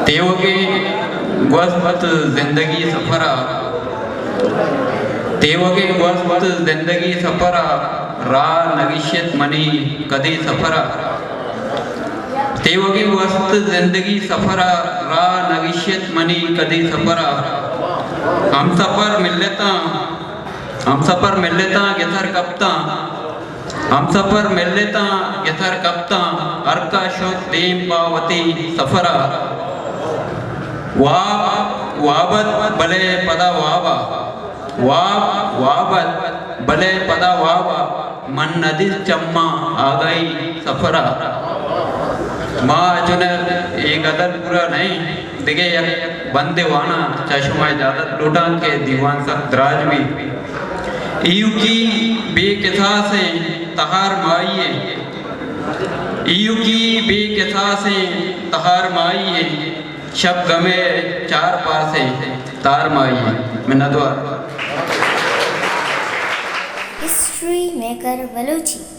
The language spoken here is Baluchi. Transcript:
تیوگیں گوست زندگی سفر ءَ، تیوگیں گوست زندگی سفر ءَ، راہ نگیشت منی کدی سفر ءَ۔ تیوگیں گوست زندگی سفر ءَ، راہ نگیشت منی کدی سفر ءَ۔ ہم سفر ملتاں، ہم سفر ملتاں گسر کپتاں، ہم سفر ملتاں گسر کپتاں، ہر کا شت دیم پہ وتی سفر ءَ۔ واب واب ات بلے پدا واب ءَ، واب واب ات بلے پدا واب ءَ، من ندیست چماں آگاہی سفر ءَ۔ ما چون اے غزل پورا نہ ایں، دگہ یک بندے واناں، چہ شما اجازت لوٹاں کہ دیوان سک دراج بی۔ ایوکی بے کساسیں تہار مائی ءِ، ایوکی بے کساسیں تہار مائی ءِ، شپ گم ءِ چار پاسے تار مائی ءِ۔ منتوار۔ History maker Balochi.